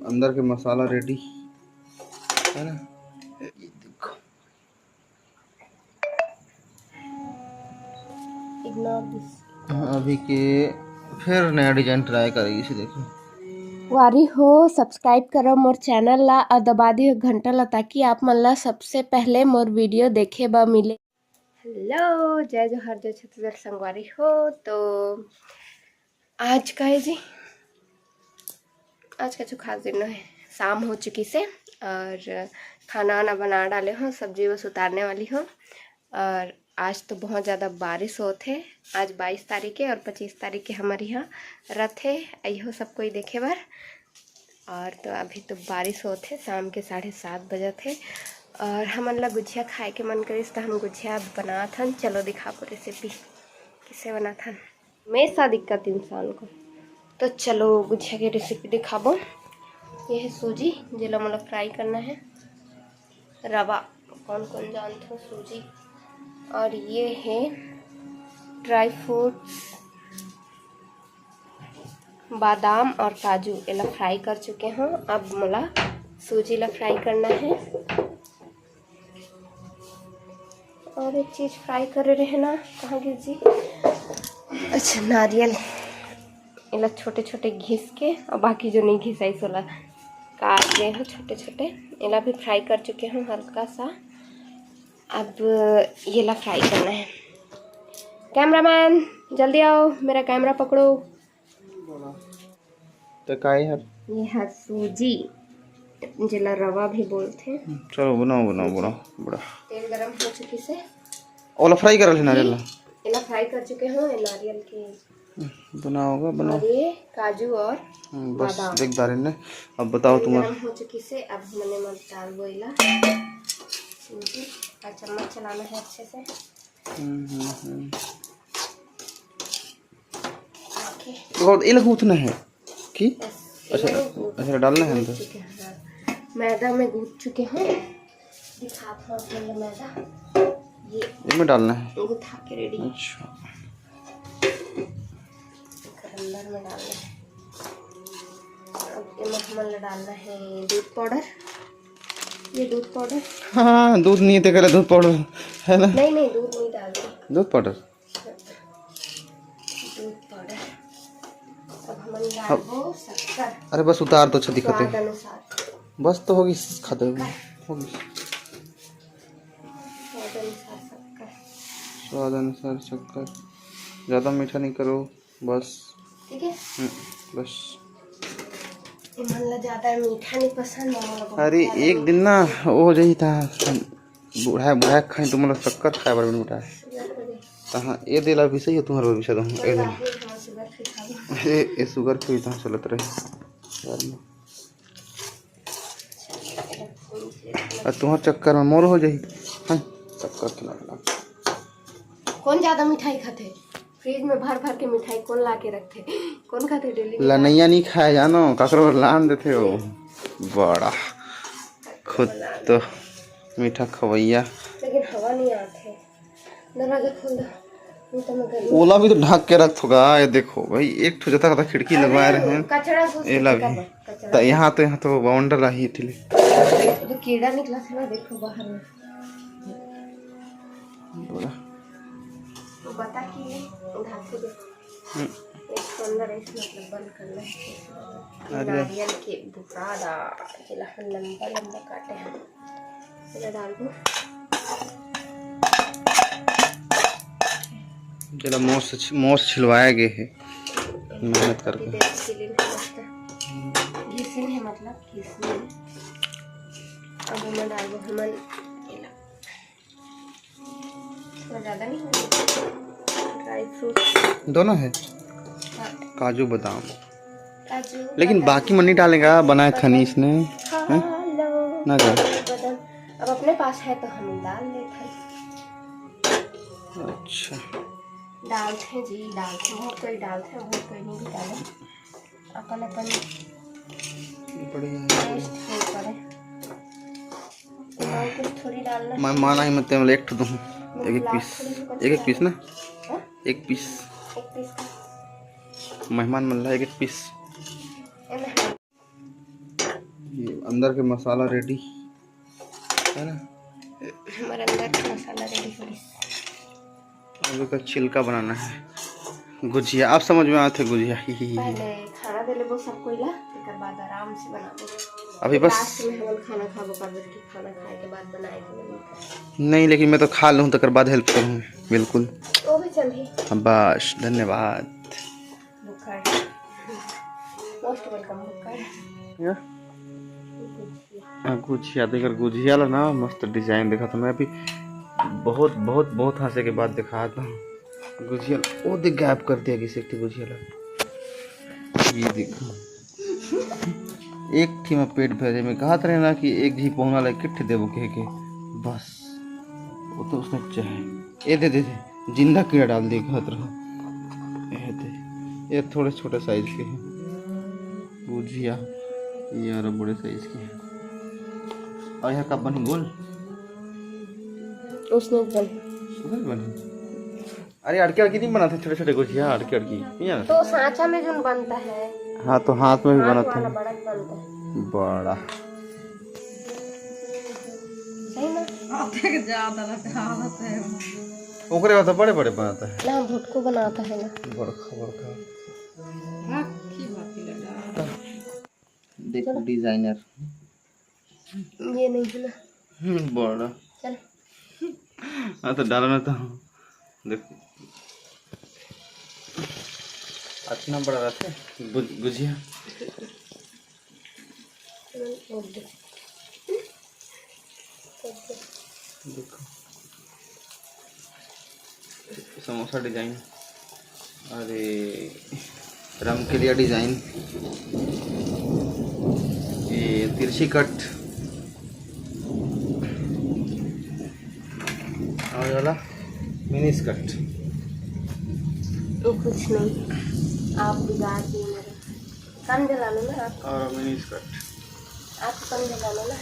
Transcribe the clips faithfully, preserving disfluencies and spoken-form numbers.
अंदर के मसाला रेडी है ना, ये देखो। Ignore this. हाँ, अभी के फिर नया डिजाइन ट्राई करेगी, इसे देखो। वारी हो, सब्सक्राइब करो मोर चैनल ला और दबा दियो घंटा ला, ताकि आप मन ला सबसे पहले मोर वीडियो देखे बर मिले। हेलो, जय जोहार, जय छत्तीसगढ़ संगवारी हो। तो आज का है जी, आज का जो खास दिन है, शाम हो चुकी से और खाना वाना बना डाले हो, सब्जी बस उतारने वाली हो। और आज तो बहुत ज़्यादा बारिश होत है। आज बाईस तारीख है और पच्चीस तारीख के हमारे यहाँ रथ है, अइहो सब कोई देखे बर। और तो अभी तो बारिश होत है, शाम के साढ़े सात बजत है और हमन ला गुझिया खाए के मन करिस, त हम गुझिया बनात हन। चलो दिखाबो रेसिपी, किसे बनात हन। हमेशा दिक्कत इंसान को। तो चलो गुझिया के रेसिपी दिखाबो। ये है सूजी, जेला मोला फ्राई करना है। रवा, कौन कौन जानथो सूजी। और ये है ड्राई फ्रूट्स, बादाम और काजू, एला फ्राई कर चुके हों। अब मोला सूजी ला फ्राई करना है। और एक चीज फ्राई करे रहे ना, कहाँ गिस जी? अच्छा, नारियल, एला छोटे छोटे घिस के, और बाकी जो नहीं घिसाइस ओला काट दे हो छोटे छोटे। एला भी फ्राई कर चुके हों हल्का सा। अब ये ला फ्राई करना है। कैमरामैन, जल्दी आओ, मेरा कैमरा पकड़ो। तो का ये हर? ये हर सूजी, जेला रवा भी बोलथे। चलो बनाओ, बनाओ, बनाओ, बड़ा। तेल गरम हो चुकी से। ओला फ्राई करल है नारियल ला? एला फ्राई कर चुके हों, ये नारियल के। बनाओ गा, बनाओ। और ये काजू और हम्म, बस बादाम। देख दारे ने। अब बताओ तेल तुम्हार। गरम हो चुकी से, अब हमने मत डाल बोइला सूजी। और चम्मच चलाना है अच्छे से। हम्म, हम्म, हम्म। ओके। तो ये लोग उतना है कि? बस, अच्छा, ये लोग अच्छा, डालना है अंदर। चुके हैं, हाँ। मैदा में गूंथ चुके हैं। दिखात हूँ आप मन ला मैदा। ये ये में डालना है। गूंथा के रेडी। अच्छा। एकर अंदर में डालना है। अब एमा हमन ला डालना है दूध पाउडर। ये दूध पाउडर। हाँ, दूध नहीं थे करे दूध पाउडर, है ना? नहीं, नहीं, दूध नहीं डालते। दूध पाउडर। दूध पाउडर। अब हमन डालबो शक्कर। अरे बस उतार दो, अच्छा दिखत है। स्वाद अनुसार। बस तो होगी, खत्म होगी। स्वाद अनुसार शक्कर। स्वाद अनुसार शक्कर। ज़्यादा मीठा नहीं करो, बस। ठीक है। हम्म, बस। ये मन ला ज्यादा मीठा नहीं पसंद है, मोला बहुत अरे, ज्यादा एक मीठा दिन ना पसंद। वो हो जाही था, बुढ़ाए, बुढ़ाए खाई, तुम लोग शक्कर खाए बर बेटा। तहाँ ये दिला भी सही है, तुम्हारे भी सही है। कोई बात नहीं, हाँ, शुगर फ्री खा लो। ए, ए शुगर फ्री तहाँ चलत रहे यार। और तुम्हार चक्कर में मोर हो जाही। हाँ, चक्कर तो लग लग। कौन ज्यादा मिठाई खाथे? फ्रिज में भर भर के मिठाई कौन ला के रखथे? कौन खाथे डेली? लनैया नहीं खाए जानो, काकरो बर लान देथे हो। बड़ा खुद तो मीठा खवैया। लेकिन हवा नहीं आथे। दरवाजा खोल दो। नहीं तो मैं गर्मी ओला भी तो ढक के रख थोगा। ये देखो भाई, एक ठो जता कता खिड़की लगवाए रहे हैं। कचरा सोच एला भी। कचरा। तो यहाँ तो, यहाँ तो बाउंडर आही इठले। तो कीड़ा निकला था ना, देखो बाहर में। बोला। तो बता कि ये ढाकू दे। हम्म। एक तो अंदर ऐसे मतलब बंद करना है। अरे। नारियल के बुकरा दा, जेला हम लंबा लंबा काटे हैं। जेला डाल दूँ। जेला मोर से छ-, मोर से छिलवाया गए है, मेहनत करके। अभी देख छिलिन है मस्त। घिसिन है मतलब, घिसिन। अब मैं डालबो हमन एला। थोड़ा ज्यादा नहीं होगा? Dry fruit. दोनों है? हाँ। काजू बादाम। काजू लेकिन बादाम। बाकी मन नहीं डालेगा, बनाए खनी इसने। हाँ, हैं? लो। ना कर। बादाम। अब अपने पास है तो हम डाल लेते हैं। अच्छा। डालते हैं जी, डालते हैं, बहुत कोई डालते हैं, बहुत कोई नहीं भी डाले। अपन अपन बढ़िया है। टेस्ट के ऊपर है। और कुछ थोड़ी डालना। मैं माना ही मत, मैं एक ठो दूँ। एक एक पीस। एक एक पीस ना? हाँ? एक पीस। एक पीस का। मेहमान मन ला एक एक पीस। ए, मेहमान। अंदर के मसाला रेडी है ना? हमारे अंदर का मसाला रेडी हो गया। अब एकर छिलका बनाना है गुजिया। आप समझ में आते गुजिया। पहले खाना दे लेबो सब कोई ला, तेकर बाद आराम से बनाबो। अभी बस लास्ट में हमन खाना खाबो, काबर कि खाना खाए के बाद बनाए के नहीं। नहीं, लेकिन मैं तो खा लूँ, तेकर बाद हेल्प करूँ। बिल्कुल। वो भी चल रही। बस, धन्यवाद। भुक्कड़। मोस्ट वेलकम भुक्कड़। या? हाँ, गुजिया देख, गुजिया ला ना मस्त डिजाइन देखा था मैं अभी। बहुत बहुत बहुत हंसे के बाद देखा था गुजिया। वो देख, गायब कर दिया किसी एक ठे गुजिया ला। ये देखो, एक ठे में पेट भरे में कहा रहे ना कि एक झी पहुना ला किट्ठ देबो कह के, बस वो तो उसने चाहे। ये दे दे दे, जिंदा कीड़ा डाल दे, कहत रहो। ये दे, ये थोड़े छोटे साइज के हैं गुजिया, ये और बड़े साइज के हैं। और यहाँ कब बनी गोल? उसने बन। उसने बनी। अरे अड़के अड़के नहीं बनाते छोटे छोटे गुजिया, अड़के अड़के नहीं है? तो सांचा में जो बनता है। हाँ, तो हाथ में भी हाथ बनाते वाला हैं। बड़ा बनता है। बड़ा। सही ना? आप देख ज्यादा ना कहावत है। ओकरे बाद तो बड़े बड़े बनाता है। ना, भुटको बनाता है ना। बड़का बड़का। हाँ, की बात है लगा। देखो चलो। डिजाइनर। ये नहीं है ना। हम्म, बड़ा। चल। हाँ, तो डालो ना तो। देखो। इतना बड़ा रहता है गुज-, गुजिया। चलो, और दे। देखो, समोसा डिजाइन, अरे, रमकेलिया डिजाइन, ये तिरछी कट, और ये वाला मिनी स्कर्ट। वो कुछ नहीं, आप बिगाड़ दिए मेरे। कम जला लो ना आप। और मिनी स्कर्ट। आप कम जला लो ना।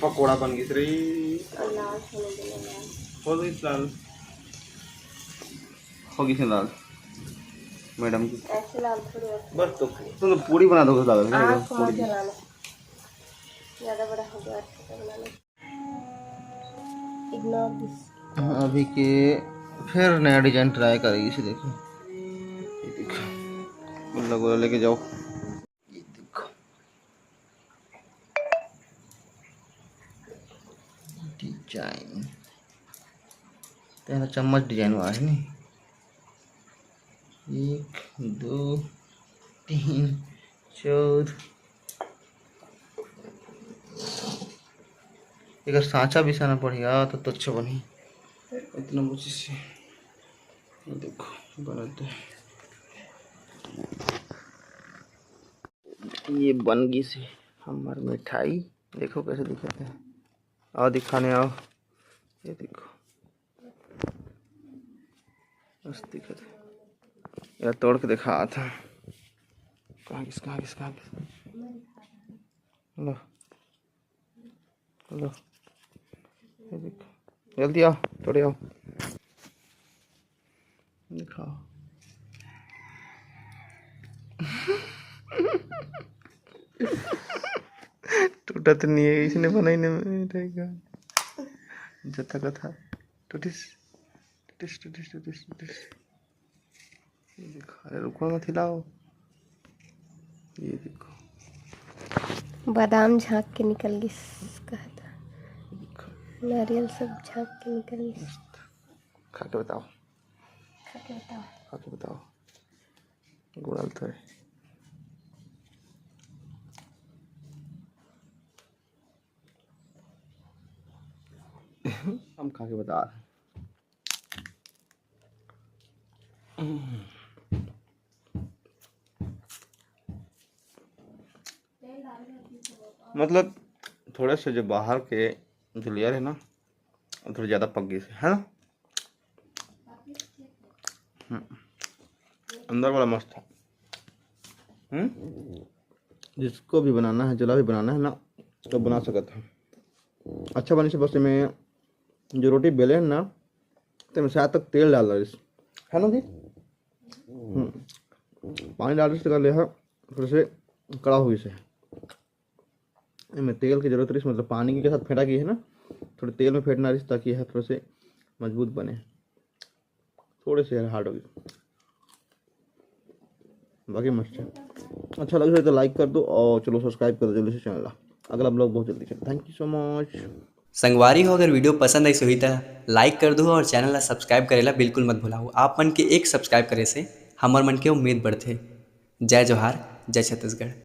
पकोड़ा बन गई रही। और लाल होने देना यार। हो गई लाल। हो गई लाल। मैडम की। ऐसे लाल थोड़ी होती। बस तो तुम तो पूरी बना दो, लाल है। आँख को मत पूरी। जलाना। ज़्यादा बड़ा हो गया, अच्छे से बना लो। Ignore this। हाँ, अभी के फिर नया डिजाइन ट्राई करेगी, इसे देखो, ये देखो, गुल्ला गुल्ला लेके जाओ, ये देखो डिजाइन, तेरा चम्मच डिजाइन वाला है नहीं, एक, दो, तीन, चार, एकर सांचा बिसाना पड़ही, आ, तब तो अच्छा बनही। इतना बचे से, देखो, बनत हे। ये बन गई से हमर मिठाई। देखो कैसे दिखत हे। आओ दिखाने आओ। ये देखो। मस्त दिखत हे। ये तोड़ के दिखात हे। कहाँ गिस, कहाँ गिस, कहाँ गिस? लो। लो। ये देखो। जल्दी आओ, तोड़े आओ। दिखाओ। टूटत नहीं है, इसने बनाई नहीं, रहेगा। जता कथा। टूटिस, टूटिस, टूटिस, टूटिस, टूटिस। ये देखो, अरे रुको मत हिलाओ। ये देखो। बादाम झांक के निकल गिस, कहता। देखो। नारियल सब झांक के निकल गिस। मस्त। खा के बताओ। खा के बताओ। खा के बताओ। गुड़ाल तो है। हम खा के बता रहे हैं। मतलब थोड़ा सा जो बाहर के जो लेयर है ना, वो थोड़ा ज़्यादा पक गई है ना। हम्म। अंदर वाला मस्त है। हम्म? जिसको भी बनाना है, जला भी बनाना है ना, तो बना सकता है। अच्छा बनी से बस मैं जो रोटी बेले है ना, तो मैं शायद तक तेल डाल रहा है ना जी। हम्म। पानी डाल रही कर ले है, फिर से कड़ा हो गइस हे। एमे तेल के जरूरत रहिस, मतलब पानी के साथ फेंटा गे हे ना, थोड़े तेल में फेंटना रहिस, ताकि यह थोड़े से मजबूत बने। थोड़े से यार हार्ड हो गए, बाकी मस्त है। अच्छा लगे तो लाइक कर दो और चलो सब्सक्राइब कर दो जल्दी से चैनल ला। अगला ब्लॉग बहुत जल्दी चले। Thank you so much। संगवारी हो, अगर वीडियो पसंद आइस होही त लाइक कर दो और चैनल ला सब्सक्राइब करे ला बिल्कुल मत भुलाओ। आप मन के एक सब्सक्राइब करे से हमर मन के उम्मीद बढ़थे। जय जोहार, जय छत्तीसगढ़।